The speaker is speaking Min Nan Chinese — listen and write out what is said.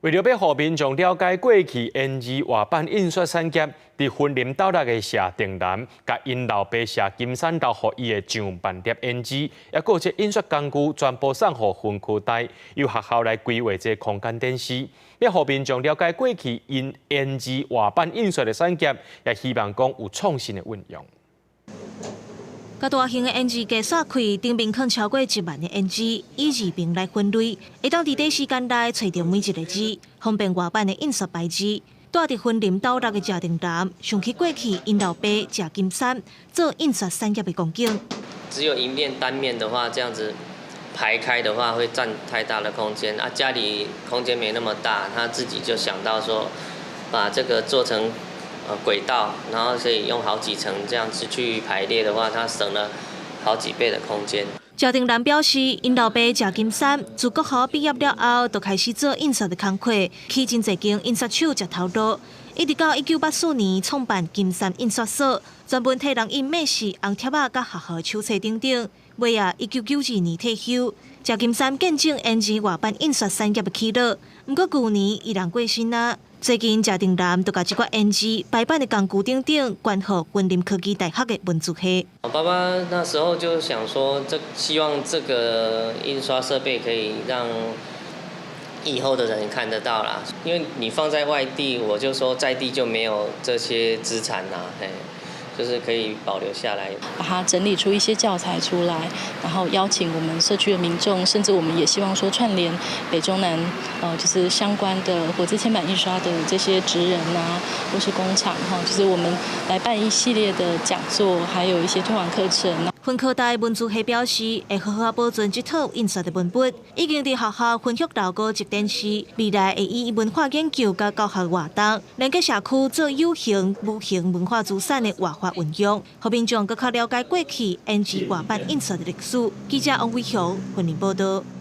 為著欲予民眾了解過去鉛字活版印刷產業，佇雲林斗六的謝定南，共𪜶老爸謝金山留予伊的上萬疊鉛字，抑閣有這印刷工具全部送予雲科大，由學校來規劃這空間展示，欲予民眾了解過去𪜶鉛字活版印刷的產業，也希望講有創新的運用。共大型的鉛字機刷開，頂面囥超過1萬个鉛字，以字名來分類，會當佇短時間內揣著每一个字，方便外版的印刷排字。住佇雲林斗六的謝定南，想起過去𪜶老爸謝金山做印刷產業的光景。只有一面單面的話，這樣子排開的話會佔太大的空間啊，家裡空間沒那麼大，他自己就想到說，把這個做成軌道，然後可以用好幾層這樣子去排列的話，它省了好幾倍的空間。謝定南表示，𪜶老爸謝金山自國小畢業了後，就開始做印刷的工課，起真濟間印刷廠食頭路，一直到1984年創辦金山印刷所，專門替人印米事、紅帖仔佮學校手冊等等。尾仔1992年退休。謝金山見證鉛字活版印刷產業的起落，毋過舊年伊人過身啊。最近謝定南就共這寡鉛字排版的工具等等，捐予雲林科技大學的文字系。我爸爸那時候就想說，這希望這個印刷設備可以讓以後的人看得到啦。因為你放在外地，我就說在地就沒有這些資產啦，嘿，就是可以保留下來，把它整理出一些教材出來，然後邀請我們社區的民眾，甚至我們也希望說串聯北中南，就是相關的活字鉛版印刷的這些職人啊，或是工廠哈，就是我們來辦一系列的講座，還有一些推廣課程。雲科大文字系表示，會好好保存這套印刷的文本，已經佇學校分享樓高級展示，未來會以文化研究佮教學活動，連結社區做有形、無形文化資產的活化運用，予民眾閣較了解過去鉛字活版印刷的歷史。記者王偉雄雲林報導。